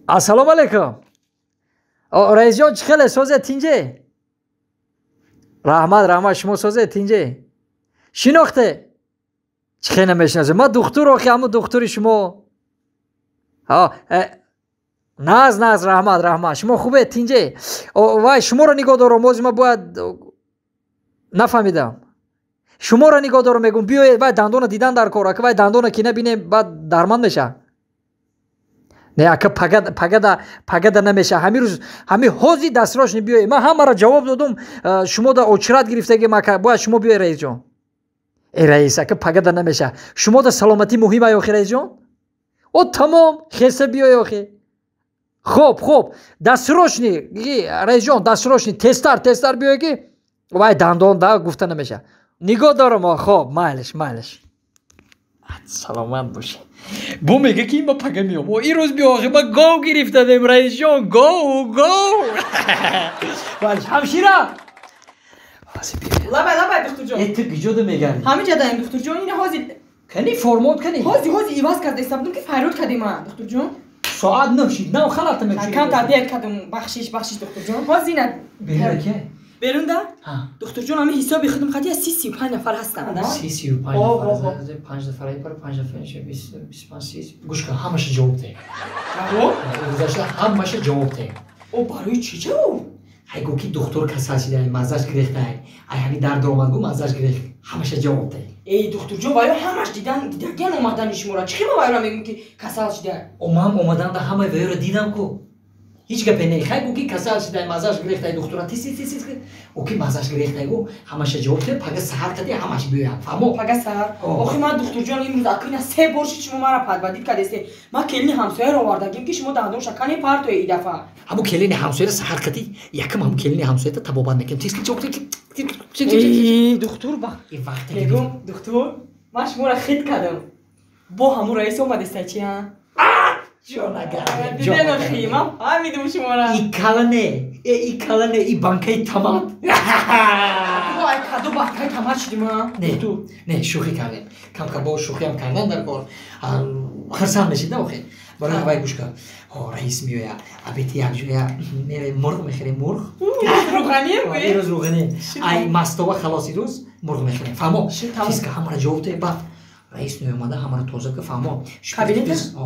Ассалому алайкум, раисҷон, чӣ хеле созе, тинҷе? Раҳмат, раҳмат, шумо созе, тинҷе? Шинохте? Чӣ хел намешиносем, ман духтур, охи, ҳамун духтури шумо. Наз, наз, раҳмат, раҳмат, шумо хубе, тинҷе? Вай, шуморо нигоҳ дорам, ози ман бояд, нафаҳмидам, шуморо нигоҳ дорам, мегӯм, биёед, вай дандона дидан дар кор, ака, вай дандона ки набинем, баъд дарманд меша. Не, ака, пагада, пагада намеша, ҳамин рӯз, ҳамин ҳози дастрочно биёед. Ман ҳамаро ҷавоб додум, шумо да очередь гирифтагим, ака, бояд шумо биёед, раисҷон. Э, раис, ака, пагада намеша, шумо да саломатӣ муҳим ай, охи, раисҷон. О, тамом, хеса биёй, охи. Хоб, хоб, дастрочно, раисҷон, дастрочно, тезтар, тезтар биёй, ки вай дандон да гуфта намеша. Нигоҳ дорам. Хоб, майлиш, майлиш, саломат бошед. Бо мега, ки ма пага меом, ин рӯз биё, охи, ма гов гирифтадем, раисҷон, гов, гов. Ҳамшира. Лабай, лабай, духтурҷон. Э, ту киҷода мегардӣ? Ҳамин ҷа даем, духтурҷон, ина ҳозир. Кани формот, кани? Ҳозир, ҳозир иваз карда истабудум, ки файрод кардем, духтурҷон. Соат 9 шид, нав халата мекушӣ. Камтар дер кардум, бахшиш, бахшиш, духтурҷон, ҳозир ина. Берун ке? Берунда, духтурҷон, ҳамин ҳисоби худум хати 30, 35 нафар ҳастанд. 30, 35 нафар, панҷ нафар, пар панҷ нафар, 25, 30. Гӯш кун, ҳамаша ҷавоб деҳ. Гузашта ҳамаша ҷавоб деҳ. О, барои чӣ ҷавоб? Ҳай, гӯ, ки духтур касал шида, маззаш гирехтай, ай ҳами дард омад, гӯ, маззаш гирехт, ҳамаша ҷавоб деҳ. Эй, духтурҷон, ваё ҳамаш дидан, дидагиан омадани шуморо, чӣ хела вайро мегӯм, ки касал шида? О, ман омаданда ҳамаи ваёро дидам ку, ҳеҷ гапе не. Хай, гӯ, ки касал шидай, маззаш гирехтай, духтура тис тис тис, ӯ ки маззаш гирехтай, гӯ, ҳамаша ҷавоб деҳ, пага саҳар кади ҳамаш биёяд, фаҳмо? Пага саҳар. Охи, ман, духтурҷон, имрӯз акина се бор шид, шумо мара падвадид кардесте. Ман келини ҳамсояро овардагим, ки шумо дандонша кане партои и дафъа. Ҳамун келини ҳамсояра саҳар кади, якам ҳамун келини ҳамсоята табобат мекунем. Духтур, мегум, духтур, ман шуморо хит кардам, бо ҳамун раис омадеста, чи? Диден, ман фаҳмидум шуморо. И калане, э, и калане, и банкаи тамат. Каду банкаи тамат шудим? Не, не, шӯхӣ кардем, камкам бо шӯхиам кардан дар кор, хирсанд мешид, на, охе? Барои ҳавай, гӯш кар, раис меояд, обед и якҷоя меравем, мурғ мехӯрем, мурғ. Рӯғанем? Ирӯз рӯғанем, ай мастова халос, ирӯз мурғ мехӯрем, фаҳмо? Тизка ҳамаро ҷавоб деҳ, баъд раис меомада, ҳамаро тоза ка, фаҳмо?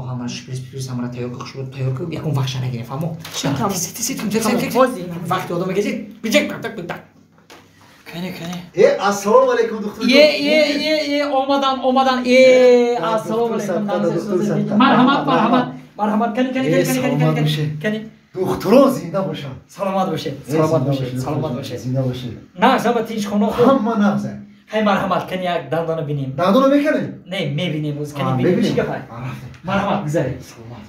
Ҳамаро шприц приц, ҳамаро тайёр ка, хушбу тайёр ка, якум вақша нагирем, фаҳмо? Вақти одам мегезид. Кани, кани. Э, ассалому алайкум, духтур. Е, е, е, е, омадан, омадан, е, ассалому алайкум, марҳамат, марҳамат, марҳамат, кани, кани, кани, кани, кани, кани, кани. Духтурон зинда бошанд. Саломат бошед, саломат бошед, саломат бошед. Зинда бошед. Нағз, ҳама тинч, хона хуб? Ҳама нағз. Ҳай, марҳамат, кани як дандона бинем. Дандона мекунем? Не, мебинем, оз кани бинем, чӣ гапай. Марҳамат, гузаред.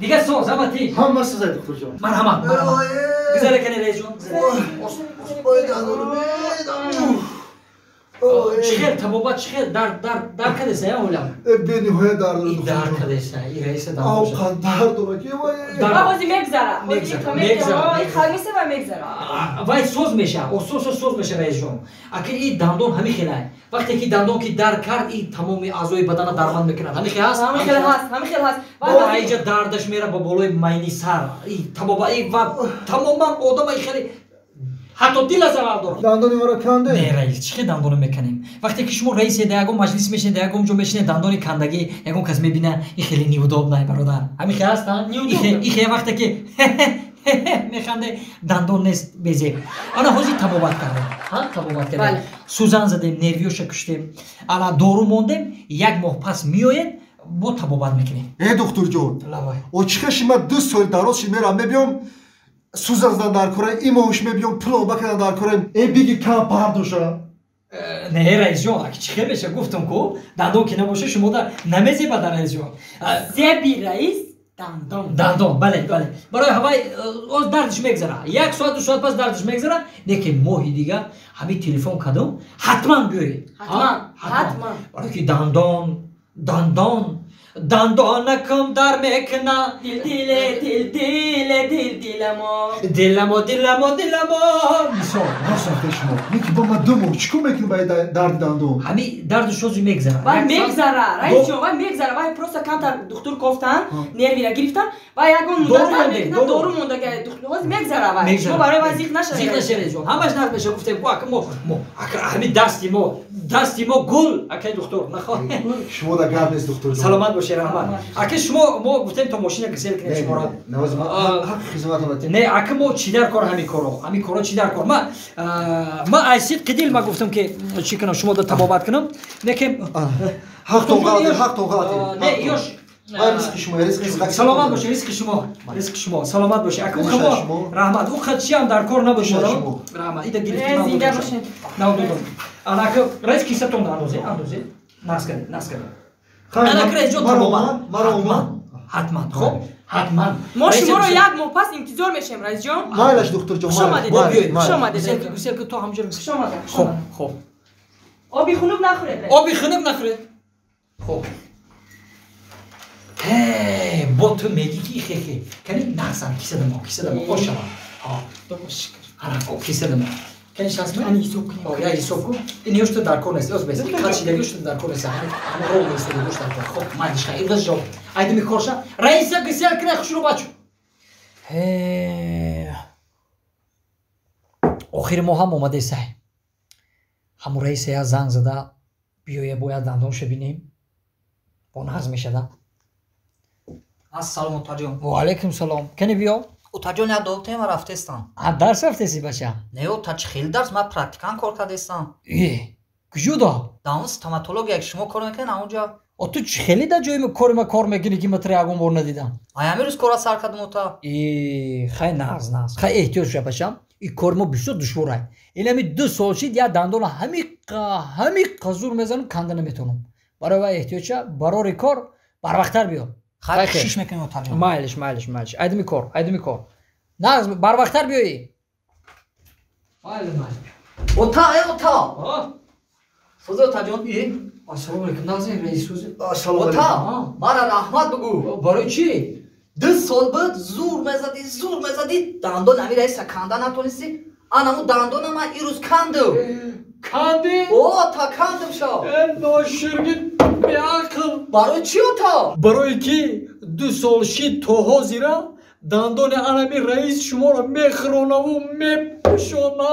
Дигар соз, ҳама тинч? Ҳама созай, духтурҷон. Марҳамат, марҳамат, гузаре, кани, раисҷон. Ой, дандонам. Чӣ хел табобат, чӣ хел дард, дард, дард кардеса, я олам? Бениҳоят дард. И дард кардеса, и раиса. Авқат дард дорад. Ҳозир мегзара, мегзара, мегзара. Вай соз меша, осос соз меша, раисҷон. Аки и дандон ҳами хелай, вақте ки дандон ки дард кард, и тамоми аъзои бадана дарманд мекунад, ҳами хел ҳаст. Ҳами хел ҳаст, ҳами хел ҳаст. Айҷа дардаш мера ба болои майни сар, и табоба ва тамоман одама хеле, ҳатто дила зарар дорад. Дандони маро канде? Не, раис, чӣ хел дандоно меканем, вақте ки шумо раисе, да ягон маҷлис мешинед, да ягон ҷо мешинед, дандони кандагӣ ягон кас мебина, и хеле неудобно, бародар, ҳами хел ҳаст. И хел вақте ки механде, дандон нест, безеб. Ана ҳозир табобат кардем, табобат кардем, сӯзан задем, нервиёша куштем, ана дору мондем, як моҳ пас меоед, бо табобат мекунем. Э, духтурҷон, очихеши ма 2 сол дароз ши мерам, мебиём, сӯзан задан дар кора, имош мебиём, пломба кардан дар кора, э, биги кам пардоша. Не, раисҷон, аки чӣ хел меша, гуфтам ку, дандон ки набоша, шумода намезебада, раисҷон. Зеби раис дандон. Дандон, бале, бале. Барои ҳавай оз дардиш мегзара, як соат, 2 соат пас дардиш мегзара, лекин моҳи дига ҳамин телефон кардам, ҳатман биёед. Ҳатман, ҳатман. Барои ки дандон, дандон. Дандонакам дар мекна. Дил диле дил диле дил диламо. Диламо диламо диламо. Мисол, рост рафте шумо. Неки бо ма ду моҳ чӣ кор мекунем ба дарди дандон? Ҳами дарду шози мегзара. Вай мегзара, раисҷон, вай мегзара. Вай просто камтар духтур кофтан, нервира гирифтан, вай ягон муддат дар мекунад, дору монда духтур ҳоз мегзара вай. Шумо барои вай зиқ нашавед. Зиқ нашавед ҷон. Ҳамаш нағз мешавад. Гуфтем ку ака мо ака ҳами дасти мо гул, акай духтур, нахоҳ. Шумо да гап нест духтур. Саломат бошед, раҳмат. Ака шумо мо гуфтем то мошина гисел кунем шуморо. Ҳаққи хизмат. Не, ака мо чӣ дар кор ҳами коро? Ҳами коро чӣ дар кор? Ма айсид қидил ма гуфтам ки чӣ кунам, шумо да табобат кунам. Не ки ҳақтон ғалат, ҳақтон ғалат. Не, ёш ризқи шумо, ризқи шумо. Саломат бошед, ризқи шумо, ризқи шумо. Саломат бошед. Ака шумо раҳмат. Ӯ қад чиам дар кор набошад. Раҳмат. Ида гирифтем. Зинда бошед. Навдудум. Ана ака раис кисатон андозе, андозе. Нас кардед, нас кардед. Ана раис ҷон табобат. Маро ҳатман, хуб? Ҳатман. Мо шуморо як моҳ пас интизор мешавем, раисҷон. Майлаш духтурҷон, хуш омадед. Хуш омадед. Гусел ки то ҳамҷо. Хуш омадед. Хуб, хуб. Оби хунук нахӯред. Оби хунук нахӯред. Хуб. Э, бо ту мегӣ ки хехе. Кани нақсам кисадамо, кисадамо, ошава. Ҳа, ана кисадамо. Кани шанс ме? Ани ҳисоб кунем. О, я ҳисоб кун. Ин ёшта дар кор нест. Ёз бес. Қачидаги ёшта дар кор нест. Ҳама рол нест, ёшта дар кор. Хуб, майлиш хай. Ирғаз ҷавоб. Айдими корша. Раиса гисел кира хушру бачу. Э. Охири моҳ ҳам омадесай. Ҳамун раиса я занг зада биёя бояд дандонша бинем. Бо нағз мешада. Ассалому утаҷон. Ва алайкум салом. Кани биё? Утаҷон, як доктор ма рафтестам. А дарс рафтеси бача? Не, ута чӣ хел дарс, ма практикан кор кардестам. Э, куҷо да? Дар он стоматология ки шумо кор мекунед, ҳамонҷо. О, ту чӣ хеле дар ҷои кори ма кор мекунӣ ки ма тра ягон бор надидам? Ай ҳамин рӯз кора сар кардам ута. Э, хай нағз, нағз. Хай эҳтиёҷ ша бачам. Ин кори мо бисёр душворай. Ин ҳами 2 сол шид, як дандона ҳамиқа зур мезанам, канда наметавонам. Барои вай эҳтиёҷ ша, барори кор барвақттар биё. Хай кӯшиш мекунем утаҷон. Майлиш, майлиш, майлиш. Айдими кор, айдими кор. Нағз, барвақттар биёӣ. Майли, майли. Ота, э ота. Сӯзи утаҷон. Э, ассалому алайкум. Нағз, раис сӯзи. Ассалому Ота, алайкум. мара раҳмат бугӯ. Барои чӣ? 2 сол буд, зур мезадӣ, зур мезадӣ, дандон ҳамин раиса канда натонистӣ. Анаму дандона ман ирӯз кандам. Канди? О, та кандам шо. Э, ноширги беақл. Барои чӣ ота? Барои ки 2 сол шид то ҳозира дандони анами раис шуморо мехӯронаву мепӯшона.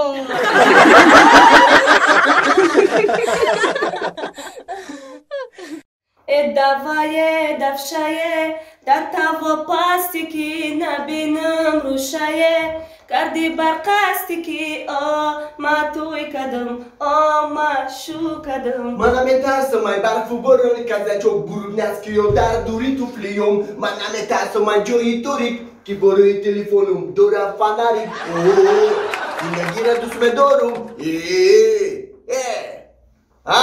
Э давае, давшае, да таво пасти ки набинам рӯшае, карди бар қасти ки о ма туй кадам, о ма шу кадам. Ман наметарсам ай барфу борони казачок бурубнаскиё дар дури туфлиём. Ман наметарсам ай ҷои торик ки борои телефонум дора фонарик. Зиндагиро дӯст медорум. Э, а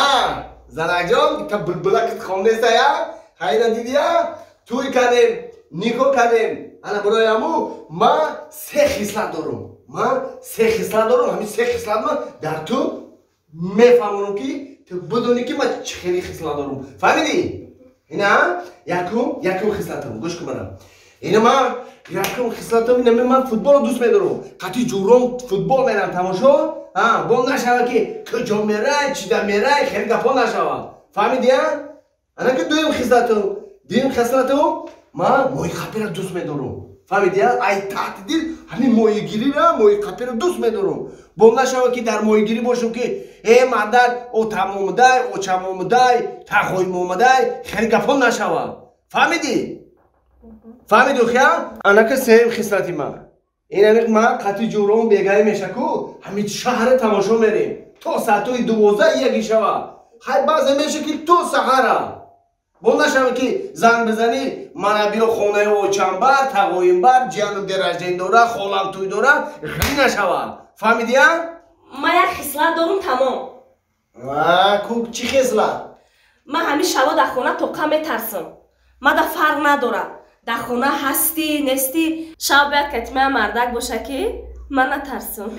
занакҷон, та булбулакат хондесая? Хайна дидия? Туй кардем, никоҳ кардем. Ана барои ҳаму ман 3 хислат дорум. Ман 3 хислат дорум. Ҳамин 3 хислат ман дар ту мефаҳмонам ки ту бидонӣ ки ман чӣ хели хислат дорум. Фаҳмидӣ? Ина якум хислатам. Гӯш кун барам. Ина ман якум хислатам ина ман футболро дӯст медорам. Қатъи ҷуром футбол мерам тамошо. Бо нашава ки куҷо мерай, чида мерай, хеле гапҳо нашава. Фаҳмидӣ? Ана ки дуюм хислатам. Дуюм хислатам ман моҳиқапиро дӯст медорам. Фаҳмидӣ? Ай таҳти дил ҳамин моҳигириро, моҳиқапиро дӯст медорам. Бо нашава ки дар моҳигирӣ бошам ки э мардак отам омадай, очам омадай, тағоим омадай, хеле гапҳо нашава. Фаҳмидӣ? Фаҳмидӣ хия? Анака сеюм хислати ман. Ин аниқ ман қатъи ҷуром бегаӣ мешаку, ҳамин шаҳра тамошо мерем. То соатҳои 12 яки шава. Хай баъзе меша ки то саҳара. Бо нашава ки занг бизанӣ, мана биё хонаи очамбар, тағоимбар, ҷиянум дерожден дора, холам туй дора, хеле нашава. Фаҳмидӣ? Ман як хислат дорум тамом. Ку чӣ хислат? Ман ҳамин шабо дар хона тоқа метарсам. Ман да фарқ надорам. Дар хона ҳастӣ, нестӣ, шаб бояд катимаи мардак боша ки ман натарсам.